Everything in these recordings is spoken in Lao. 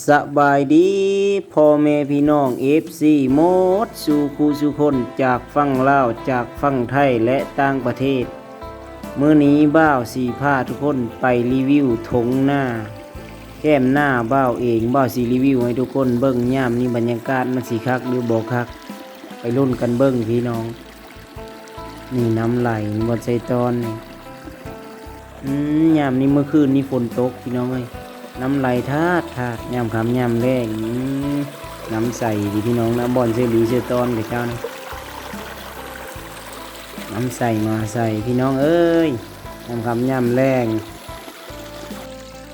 ສະບາຍດີພໍ່ແມ່ພີ່ນ້ອງເອັຟຊີໝົດສູ່ຄູ່ສູ່ຄົນ ຈາກຝັ່ງລາວ ຈາກຝັ່ງໄທ ແລະ ຕ່າງປະເທດ. ມື້ນີ້ບ່າວຊິພາທຸກຄົນໄປຣີວິວທົ່ງນາ ແຄມນາບ່າວເອງ. ບ່າວຊິຣີວິວໃຫ້ທຸກຄົນເບິ່ງ ຍາມນີ້ບັນຍາກາດມັນຊິຄັກຫຼືບໍ່ຄັກ ໄປລຸ້ນກັນເບິ່ງພີ່ນ້ອງ. ນີ້ນ້ຳໄຫຼ ບ່ອນໃສ່ຕອນນີ້. ອືມ ຍາມນີ້ ມື້ຄືນນີ້ຝົນຕົກພີ່ນ້ອງເອີຍ ນ້ຳໄຫຼທາດໆ ຍາມຄ່ຳຍາມແລງ. ອືມ ນ້ຳໃສເດ້ພີ່ນ້ອງນະ ບ່ອນເຊື່ອລີເຊື່ອຕອນຂະເຈົ້ານະ ນ້ຳໃສມະຫາໄຊພີ່ນ້ອງເອີຍ ຍາມຄ່ຳຍາມແລງ.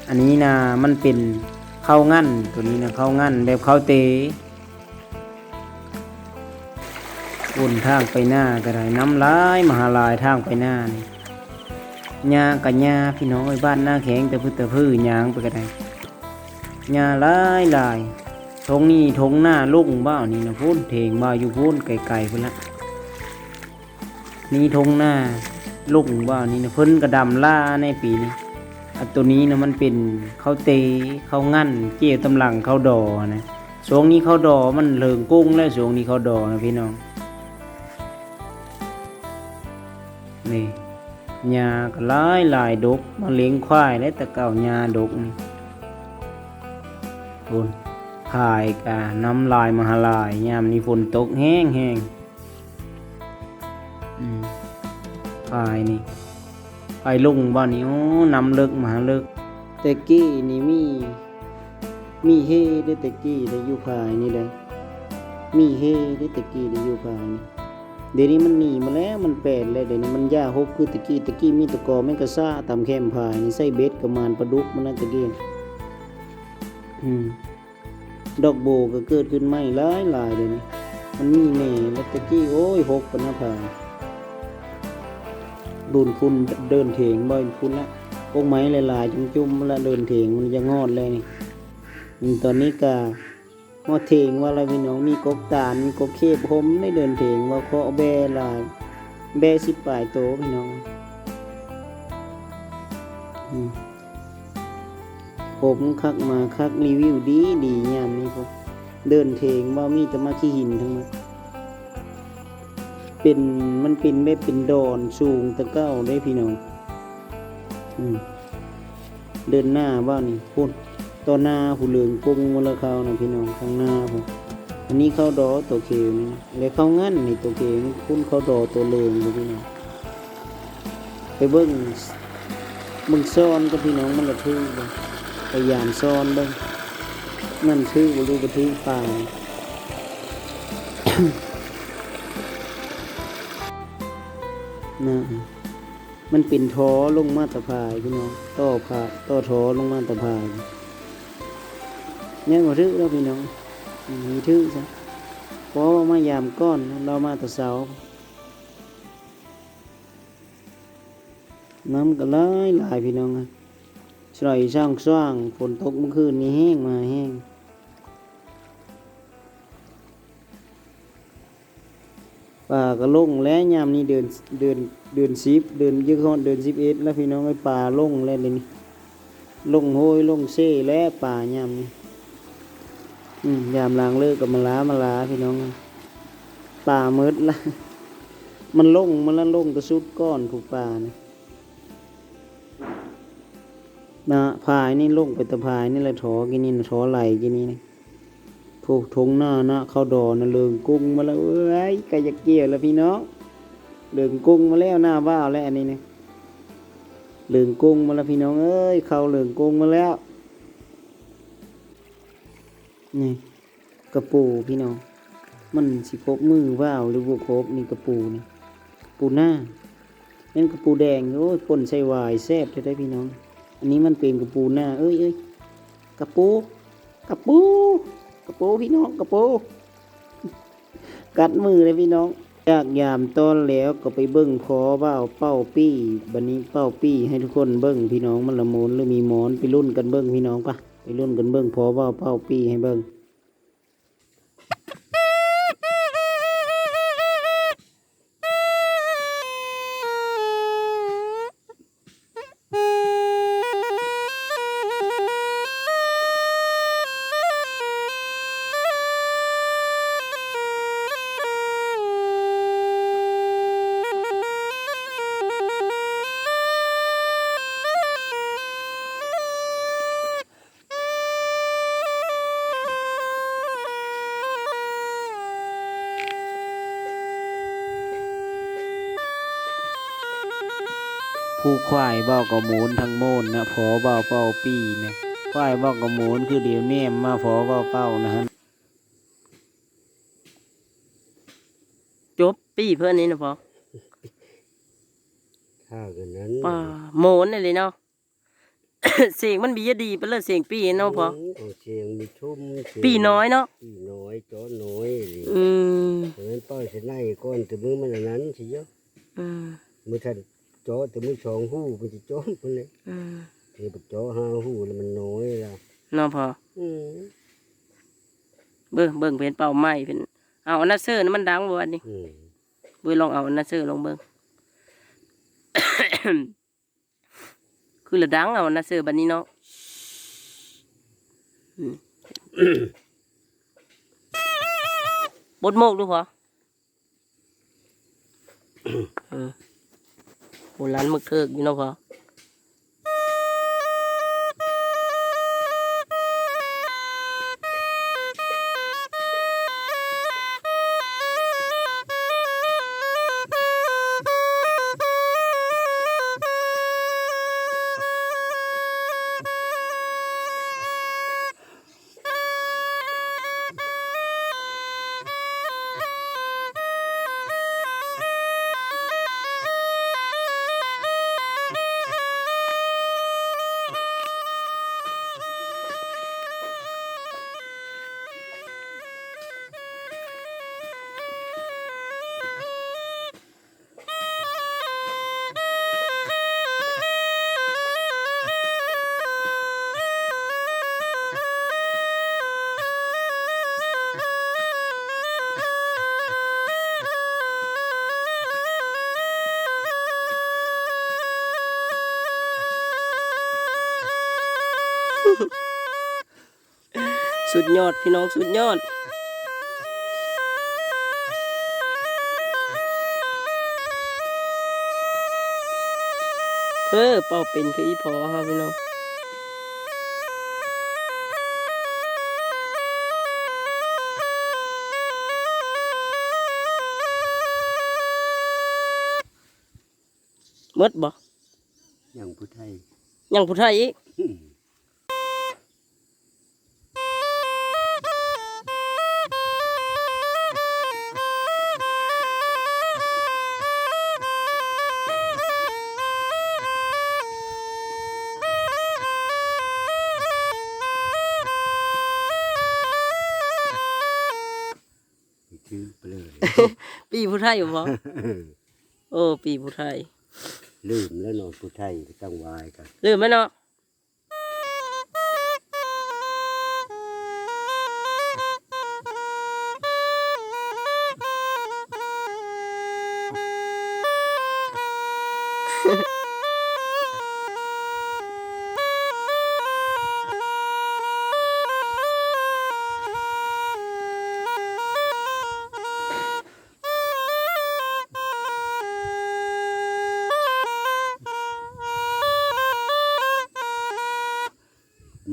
ອັນນີ້ນະ ມັນເປັນເຂົ້າງັນ ໂຕນີ້ນະ ເຂົ້າງັນແບບເຂົ້າເຕ. ໂອ້ ທາງໄປນາກໍໄດ້ ນ້ຳຫຼາຍມະຫາຫຼາຍ ທາງໄປນານີ້ ຫຍ້າກໍຫຍ້າພີ່ນ້ອງເອີຍ ບ້ານນາແຂງຕະພຶດຕະພຶ ຍ່າງໄປກໍໄດ້ ຫຍ້າຫຼາຍໆ. ທົ່ງນີ້ທົ່ງນາລົງບ່າວນີ້ນະ ພຸ້ນເຖງບ່າວຢູ່ພຸ້ນ ໄກໆພຸ້ນລະ. ນີ້ທົ່ງນາລົງບ່າວນີ້ນະ ເພິ່ນກໍດຳຫຼ້າໃນປີນີ້. ອັນໂຕນີ້ນະ ມັນເປັນເຂົ້າເຕ ເຂົ້າງັນ ເຈຕຳລັງເຂົ້າດໍນະ. ຊ່ວງນີ້ເຂົ້າດໍມັນເລິງກຸ້ງແລ້ວ ຊ່ວງນີ້ເຂົ້າດໍນະພີ່ນ້ອງ. ນີ້ ຫຍ້າກໍຫຼາຍໆ ດົກ ມາລ້ຽງຄວາຍແຫຼະ ແຕ່ເກົ່າຫຍ້າດົກນີ້. ພຸ້ນ ພາຍກະນ້ຳຫຼາຍມະຫາຫຼາຍ ຍາມນີ້ຝົນຕົກແຮງໆ. ອືມ ພາຍນີ້ ພາຍລົງບ່າວນີ້ ໂອ້ ນ້ຳເລິກມະຫາເລິກ. ແຕ່ກີ້ນີ້ມີ ມີເຮເດ້ ແຕ່ກີ້ໄດ້ຢູ່ພາຍນີ້ໄດ໋ ມີເຮເດ້ ແຕ່ກີ້ໄດ້ຢູ່ພາຍນີ້. ດຽວນີ້ມັນໜີມາແລ້ວ ມັນແປນແລ້ວ ດຽວນີ້ມັນຢ່າຮົກຄືແຕ່ກີ້. ແຕ່ກີ້ມີແຕ່ກໍແມ່ນກະຊ້າຕາມແຄມພາຍນີ້ ໃສ່ເບັດກັບໝານປາດຸກມັນນະແຕ່ກີ້. ອືມ ດອກໂບກໍເກີດຂຶ້ນໃໝ່ຫຼາຍໆ ດຽວນີ້ ມັນມີແນ່. ແລ້ວແຕ່ກີ້ ໂອ້ຍ ຮົກປານນາພາຍ ລຸ້ນພຸ້ນເດີນເຖງບໍ່ພຸ້ນລະ ກົກໄມ້ຫຼາຍໆ ຈຸ້ມໆ ລະເດີນເຖງມັນຢາກຮອດແລ້ວນີ້. ອືມ ຕອນນີ້ກະຮອດເຖງວ່າລະພີ່ນ້ອງ ມີກົກຕານ ມີກົກເຂບຫົ່ມໃນເດີນເຖງວ່າ ເຄາະແບ້ຫຼາຍ ແບ້ສິບປາຍໂຕພີ່ນ້ອງ. ອືມ ຜົມຄັກມາຄັກ ຣີວິວດີໆ ຍາມນີ້ພຸ້ນ ເດີນເຖງວ່າມີແຕ່ໝາກຂີ້ຫີນທັງໝົດ. ເປັນ ມັນເປັນແບບເປັນດອນສູງແຕ່ເກົ່າເດ້ພີ່ນ້ອງ. ອືມ ເດີນໜ້າບ້ານນີ້ພຸ້ນ ຕໍ່ໜ້າຜູ້ເລິງກຸ້ງມາແລ້ວເຂົ້ານະພີ່ນ້ອງ ຂ້າງໜ້າພຸ້ນ. ອັນນີ້ເຂົ້າດໍໂຕຂຽວນີ້ ແລະ ເຂົ້າງັນນີ້ໂຕຂຽວນີ້ ພຸ້ນເຂົ້າດໍໂຕເລິງພຸ້ນພີ່ນ້ອງ. ໄປເບິ່ງ ເບິ່ງຊ້ອນກັບພີ່ນ້ອງ ມັນລະຖືກບໍ່? ພະຍາຍາມຊ້ອນເບິ່ງ ມັນຖືກບໍ່ ຫຼືບໍ່ຖືກປານະ. ມັນເປັນທໍ່ລົງມາແຕ່ພາຍພີ່ນ້ອງ ຕໍ່ພາ ຕໍ່ທໍ່ລົງມາແຕ່ພາຍ. ຍັງບໍ່ຖືກດອກພີ່ນ້ອງ ອືມ ມີຖືກຊະ ເພາະວ່າມາຍາມກ່ອນ ລາວມາແຕ່ເຊົ້າ. ນ້ຳກໍຫຼາຍໆ ພີ່ນ້ອງເອີຍ ສວຍຊ່າງໆ ຝົນຕົກມື້ຄືນນີ້ແຮງມາແຮງ. ປາກໍລົງແລ້ວ ຍາມນີ້ເດືອນ ເດືອນ ເດືອນສິບ ເດືອນ ຢາກຮອດເດືອນສິບເອັດແລ້ວພີ່ນ້ອງເອີຍ ປາລົງແລ້ວດຽວນີ້. ລົງໂຮຍລົງເຊແລ້ວປາຍາມນີ້. ອືມ ຍາມລາງເລີກກໍມາລາມາລາພີ່ນ້ອງ ປາໝົດລະ ມັນລົງມາລະ ລົງແຕ່ຊຸດກ່ອນຜູ້ປານະ ນະ ພາຍນີ້ລົງໄປແຕ່ພາຍນີ້ແຫຼະ ທໍ່ກີ້ນີ້ນະ ທໍ່ໄຫຼກີ້ນີ້ນະ. ໂອ້ ທົ່ງນານະ ເຂົ້າດໍນະ ເລິງກຸ້ງມາແລ້ວ ເອີຍ ໃກ້ຈະກ່ຽວແລ້ວພີ່ນ້ອງ ເລິງກຸ້ງມາແລ້ວ ໜ້າບ້າວແລ້ວອັນນີ້ນະ ເລິງກຸ້ງມາແລ້ວພີ່ນ້ອງເອີຍ ເຂົ້າເລິງກຸ້ງມາແລ້ວ. ນີ້ກະປູພີ່ນ້ອງ ມັນຊິຄົບມືຫວາວ ຫຼືບໍ່ຄົບນີ້ ກະປູນີ້ ກະປູນາ ແມ່ນກະປູແດງ. ໂອ້ຍ ປົ່ນໃສ່ຫວາຍແຊບແທ້ໆ ພີ່ນ້ອງ. ອັນນີ້ມັນເປັນກະປູນາ ເອີຍ ເອີຍ ກະປູ ກະປູ ກະປູພີ່ນ້ອງ ກະປູ ກັດມືເດ້ພີ່ນ້ອງ. ຈາກຢາມຕອນແລ້ວກໍໄປເບິ່ງພໍບ່າວເປົ້າປີ້ ບັດນີ້ເປົ້າປີ້ໃຫ້ທຸກຄົນເບິ່ງພີ່ນ້ອງ ມັນລະໂມນຫຼືມີມອນ ໄປລຸ້ນກັນເບິ່ງພີ່ນ້ອງ ປະ ໄປລຸ້ນກັນເບິ່ງພໍບ່າວເປົ້າປີ້ໃຫ້ເບິ່ງ. ຜູ້ຂວາຍເວົ້າກໍໂມນທັງໂມນນະ ພໍເວົ້າເປົ້າປີ້ນະ ຂວາຍເວົ້າກໍໂມນ ຄືດຽວແນມມາພໍເວົ້າເປົ້ານະຫັ້ນ. ຈົບປີ້ເພິ່ນນີ້ນະພໍ່. ຖ້າກັນນັ້ນ ປ້າ ໂມນອີ່ຫຼີເນາະ. ສຽງມັນບີດດີປານເລີຍ ສຽງປີ້ເນາະພໍ່. ໂອ້ ສຽງມີທຸ່ມ ສຽງປີ້ນ້ອຍເນາະ ປີ້ນ້ອຍ ເຈາະນ້ອຍອີ່ຫຼີ. ອືມ ແຕ່ມັນເປົ່າໃສ່ໃນກ່ອນ ແຕ່ມື້ມັນອັນນັ້ນຊິເຍາະ. ອືມ ມື້ທ່ານເຈາະແຕ່ມື້ສອງຮູມັນຊິຈົບພຸ້ນແຫຼະ. ອືມ ນີ້ໄປເຈາະຫ້າຮູແລ້ວມັນນ້ອຍລະເນາະພໍ່. ອືມ ເບິ່ງ ເບິ່ງເພິ່ນເປົ່າໃໝ່ເພິ່ນ ເອົາອັນນາເຊີນະ ມັນດັງບໍ່ບັດນີ້. ອືມ ເບິ່ງ ລອງເອົາອັນນາເຊີລອງເບິ່ງ. ຄືລະດັງເອົານະເຊີບັດນີ້ເນາະ. ອືມ ປົດໂມກດູພໍ່. ເອີ ໂບລານໝຶກເກີກຢູ່ເນາະພໍ່. ສຸດຍອດ ພີ່ນ້ອງ ສຸດຍອດ. ເອີ ເປົ່າເປັນຄືອີ່ພໍ່ເຮົາ ພີ່ນ້ອງ. ໝົດບໍ່? ຍັງຜູ້ໄທ ຍັງຜູ້ໄທອີກ. ອືມ ຖືກໄປເລີຍ ປີ້ຜູ້ໄທບໍ່? ໂອ້ ປີ້ຜູ້ໄທ. ລືມແລ້ວເນາະ ຜູ້ໄທຕັ້ງວາຍກະລືມແລ້ວເນາະ.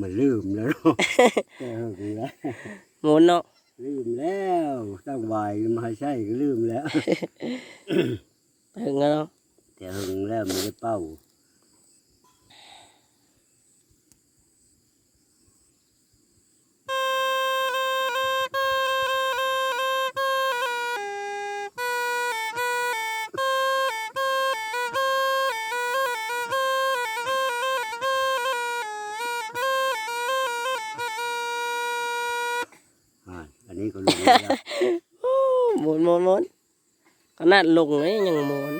ມັນລືມແລ້ວເນາະ ແຕ່ເຫິງແລ້ວ ໂມນເນາະ ລືມແລ້ວ ຕັ້ງວາຍມາໃຊ້ກໍລືມແລ້ວ ແຕ່ເຫິງແລ້ວເນາະ ແຕ່ເຫິງແລ້ວບໍ່ໄດ້ເປົ່າ. ອ່າ ອັນນີ້ກໍລົງແລ້ວ ໂອ້ ມ່ວນໆໆ ຂະໜາດລົງເລີຍຍັງມ່ວນ.